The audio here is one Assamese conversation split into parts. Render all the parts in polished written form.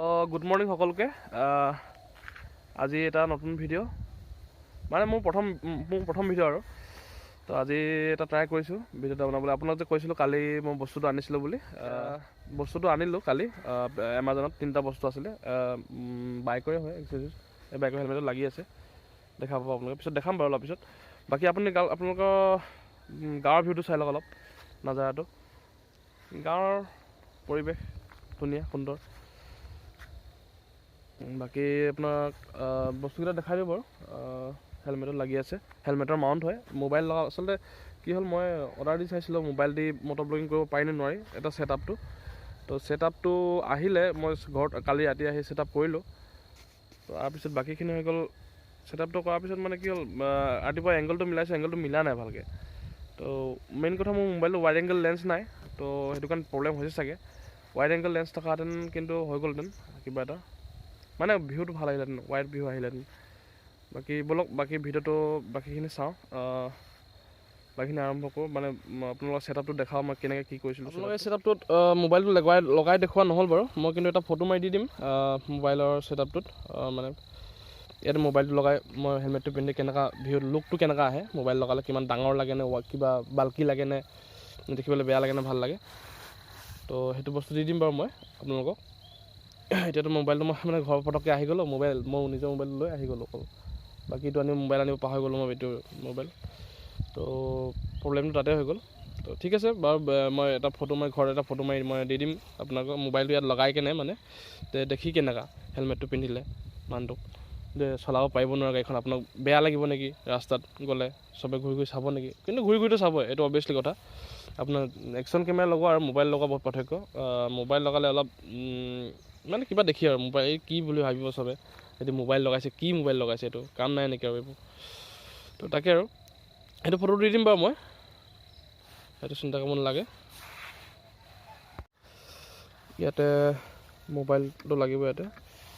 গুড মৰ্ণিং সকলোকে। আজি এটা নতুন ভিডিঅ', মানে মোৰ প্ৰথম ভিডিঅ' আৰু। তো আজি এটা ট্ৰাই কৰিছোঁ ভিডিঅ' এটা বনাবলৈ। আপোনাক যে কৈছিলোঁ কালি মই বস্তুটো আনিছিলোঁ বুলি, বস্তুটো আনিলোঁ কালি এমাজনত। তিনিটা বস্তু আছিলে, বাইকৰে হয় এক্সেচৰিজ। এই বাইকৰ হেলমেটত লাগি আছে, দেখা পাব আপোনালোকে, পিছত দেখাম বাৰু অলপ পিছত। বাকী আপুনি আপোনালোকৰ গাঁৱৰ ভিউটো চাই লওক অলপ, নাজাৰাটো। গাঁৱৰ পৰিৱেশ ধুনীয়া সুন্দৰ। বাকী আপোনাক বস্তুকেইটা দেখাই দিওঁ বাৰু। হেলমেটত লাগি আছে, হেলমেটৰ মাউণ্ট হয়, মোবাইল লগা। আচলতে কি হ'ল, মই অৰ্ডাৰ দি চাইছিলোঁ মোবাইল দি মটৰ ব্লগিং কৰিব পাৰি নে নোৱাৰি এটা ছেটআপটো। তো ছেটআপটো আহিলে, মই ঘৰত কালি ৰাতি আহি ছেটআপ কৰিলোঁ। তাৰপিছত বাকীখিনি হৈ গ'ল। ছেটআপটো কৰাৰ পিছত মানে কি হ'ল, ৰাতিপুৱা এংগলটো মিলাইছোঁ, এংগলটো মিলা নাই ভালকৈ। তো মেইন কথা মোৰ মোবাইলটো ৱাইড এংগল লেন্স নাই, তো সেইটো কাৰণে প্ৰব্লেম হৈছে চাগে। ৱাইড এংগল লেন্স থকাহেঁতেন কিন্তু হৈ গ'লহেঁতেন কিবা এটা, মানে ভিউটো ভাল আহিলেহেঁতেন, ৱাইড ভিউ আহিলেহেঁতেন। বাকী ব'লক, বাকী ভিডিঅ'টো বাকীখিনি চাওঁ, বাকীখিনি আৰম্ভ কৰোঁ। মানে আপোনালোকৰ ছেটআপটো দেখাওঁ মই কেনেকৈ কি কৰিছিলোঁ। আপোনালোকে ছেটআপটোত মোবাইলটো লগাই দেখুওৱা নহ'ল বাৰু, মই কিন্তু এটা ফটো মাৰি দি দিম মোবাইলৰ ছেটআপটোত। মানে ইয়াতে মোবাইলটো লগাই মই হেলমেটটো পিন্ধি কেনেকুৱা ভিউ লুকটো কেনেকুৱা আহে, মোবাইল লগালে কিমান ডাঙৰ লাগেনে, কিবা বাল্কি লাগেনে, দেখিবলৈ বেয়া লাগেনে ভাল লাগে, তো সেইটো বস্তু দি দিম বাৰু মই আপোনালোকক। এতিয়াতো মোবাইলটো মই মানে ঘৰৰ পটককৈ আহি গ'লোঁ, মোবাইল মই নিজৰ মোবাইলটো লৈ আহি গ'লোঁ অকল, বাকীটো আনি মোবাইল আনিব পাহৰি গ'লোঁ মই এইটো মোবাইল। তো প্ৰব্লেমটো তাতে হৈ গ'ল। তো ঠিক আছে বাৰু, মই এটা ফটো মাৰি ঘৰত এটা ফটো মাৰি মই দি দিম আপোনালোকক। মোবাইলটো ইয়াত লগাই কেনে মানে দেখি কেনেকুৱা হেলমেটটো পিন্ধিলে মানুহটোক যে চলাব পাৰিব নোৱাৰে গাড়ীখন, আপোনাক বেয়া লাগিব নেকি ৰাস্তাত গ'লে, চবে ঘূৰি ঘূৰি চাব নেকি? কিন্তু ঘূৰি ঘূৰিতো চাবই, এইটো অভিয়াছলি কথা। আপোনাৰ একশ্যন কেমেৰা লগোৱা আৰু মোবাইল লগোৱা বহুত পাৰ্থক্য। মোবাইল লগালে অলপ মানে কিবা দেখি আৰু মোবাইল এই কি বুলি ভাবিব চবে, এইটো মোবাইল লগাইছে, কি মোবাইল লগাইছে, এইটো কাম নাই নেকি আৰু এইবোৰ। তো তাকে আৰু সেইটো ফটো দি দিম বাৰু মই, সেইটো চিন্তা কৰিব নালাগে। ইয়াতে মোবাইলটো লাগিব ইয়াতে,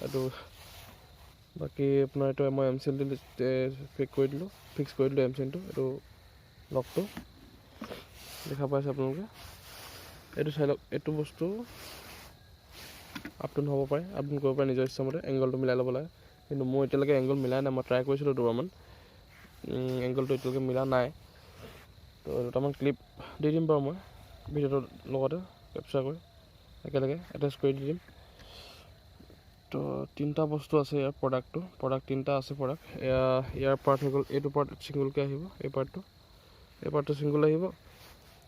এইটো বাকী আপোনাৰ এইটো মই এম চি এলটো ফিক্স কৰি দিলোঁ, ফিক্স কৰি দিলোঁ এম চি এলটো। এইটো লকটো দেখা পাইছে আপোনালোকে, এইটো চাই লওক। এইটো বস্তু আপডাউন হ'ব পাৰে, আপডাউন কৰিব পাৰে নিজৰ ইচ্ছামতে, এংগলটো মিলাই ল'ব লাগে। কিন্তু মোৰ এতিয়ালৈকে এংগল মিলাই নাই, মই ট্ৰাই কৰিছিলোঁ দুবাৰমান, এংগলটো এতিয়ালৈকে মিলা নাই। তো দুটামান ক্লিপ দি দিম বাৰু মই ভিডিঅ'টোৰ লগতে কেপচাৰ কৰি একেলগে এটেচ কৰি দি দিম। তো তিনিটা বস্তু আছে ইয়াৰ প্ৰডাক্টটো, প্ৰডাক্ট তিনিটা আছে প্ৰডাক্ট। ইয়াৰ পাৰ্ট হৈ গ'ল, এইটো পাৰ্ট ছিংগলকৈ আহিব, এই পাৰ্টটো ছিংগল আহিব,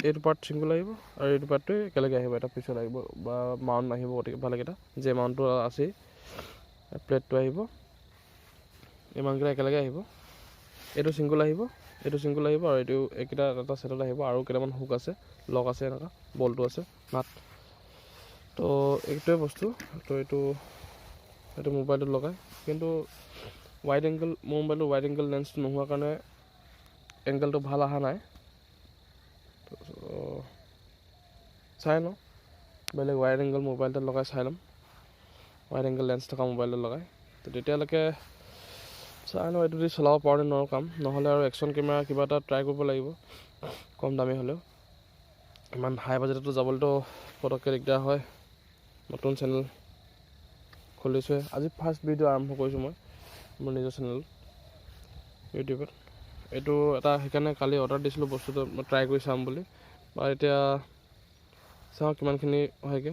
এইটো পাৰ্ট ছিংগল আহিব, আৰু এইটো পাৰ্টটো একেলগে আহিব, এটা পিছত আহিব বা মাউণ্ট আহিব। গতিকে ভালেকেইটা যে মাউণ্টটো আছেই, প্লেটটো আহিব, এই মাউণ্টকেইটা একেলগে আহিব। এইটো ছিংগল আহিব, এইটো ছিংগল আহিব, আৰু এইটো এইকেইটা এটা ছেটত আহিব। আৰু কেইটামান হুক আছে, লক আছে, এনেকুৱা বলটো আছে নাট। তো এইটোৱে বস্তু। তো এইটো মোবাইলটোত লগাই, কিন্তু ৱাইড এংগল মোৰ মোবাইলটো ৱাইড এংগল লেন্সটো নোহোৱাৰ কাৰণে এংগলটো ভাল অহা নাই। চাই লওঁ, বেলেগ ৱাইড এংগল মোবাইল এটা লগাই চাই ল'ম, ৱাইড এংগল লেন্স থকা মোবাইলটো লগাই। তো তেতিয়ালৈকে চাই লওঁ এইটো দি চলাব পাৰোঁ নে নোৱাৰোঁ কাম, নহ'লে আৰু একশ্যন কেমেৰা কিবা এটা ট্ৰাই কৰিব লাগিব, কম দামী হ'লেও। ইমান হাই বাজেটতো যাবলৈতো পটককৈ দিগদাৰ হয়। নতুন চেনেল খুলিছোঁহে, আজি ফাৰ্ষ্ট ভিডিঅ' আৰম্ভ কৰিছোঁ মই মোৰ নিজৰ চেনেলত ইউটিউবত। এইটো এটা সেইকাৰণে কালি অৰ্ডাৰ দিছিলোঁ বস্তুটো, মই ট্ৰাই কৰি চাম বুলি। বা এতিয়া চাওঁ কিমানখিনি হয়গৈ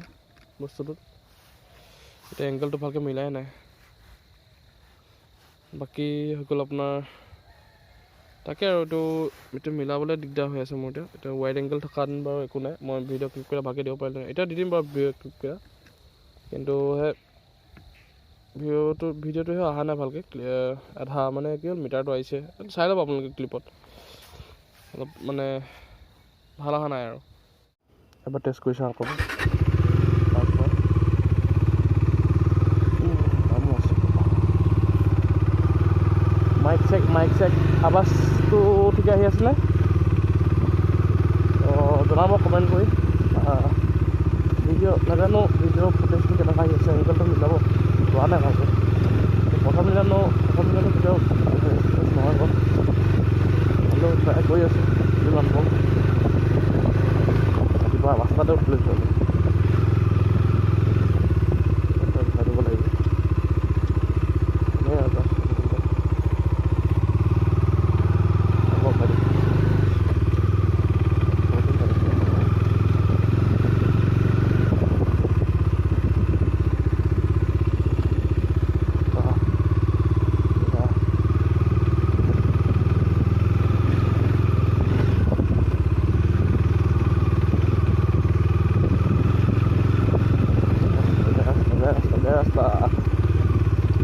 বস্তুটোত। এতিয়া এংগলটো ভালকৈ মিলাই নাই। বাকী হৈ গ'ল আপোনাৰ তাকে আৰু এইটো এতিয়া মিলাবলৈ দিগদাৰ হৈ আছে মোৰ। এতিয়া এতিয়া ৱাইড এংগল থকা বাৰু একো নাই, মই ভিডিঅ' ক্লিপ কৰা ভালকৈ দিব পাৰিলোঁ, এতিয়া দি দিম বাৰু ভিডিঅ' ক্লিপ কৰা। কিন্তু সেই ভিডিঅ'টোহে অহা নাই ভালকৈ, আধা মানে কি হ'ল মিটাৰটো আহিছে, চাই ল'ব আপোনালোকে ক্লিপত, অলপ মানে ভাল অহা নাই আৰু। এবাৰ টেষ্ট কৰি চাওঁ আকৌ। মাইক চেক, মাইক চেক, আৱাজটো ঠিকে আহি আছিলে? জনাব কমেণ্ট কৰি। ভিডিঅ' নাজানো ভিডিঅ' ফুটেজটো কেনেকুৱা আহি আছে, এংগলটো মিলাব হোৱা নাই ভালকৈ। প্ৰথম দিনানো কেতিয়াও নহয় বাৰু, হ'লেও ট্ৰাই কৰি আছোঁ যিমান পাৰোঁ। ৰাতিপুৱা ৰাস্তাতে উঠি লৈছোঁ।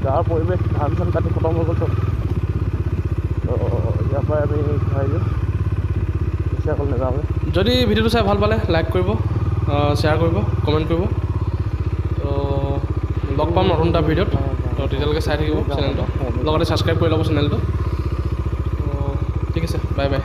গাঁৱৰ পৰিৱেশ, ধান চান কাটি খতম হৈ গ'ল চব। তো ইয়াৰ পৰাই আমি ঘূৰাই দিওঁ, বেছি অকল নাযাওঁগৈ। যদি ভিডিঅ'টো চাই ভাল পালে লাইক কৰিব, শ্বেয়াৰ কৰিব, কমেণ্ট কৰিব। তো লগ পাম নতুন এটা ভিডিঅ'ত। তো তেতিয়ালৈকে চাই থাকিব চেনেলটো, লগতে ছাবস্ক্ৰাইব কৰি ল'ব চেনেলটো। তো ঠিক আছে, বাই বাই।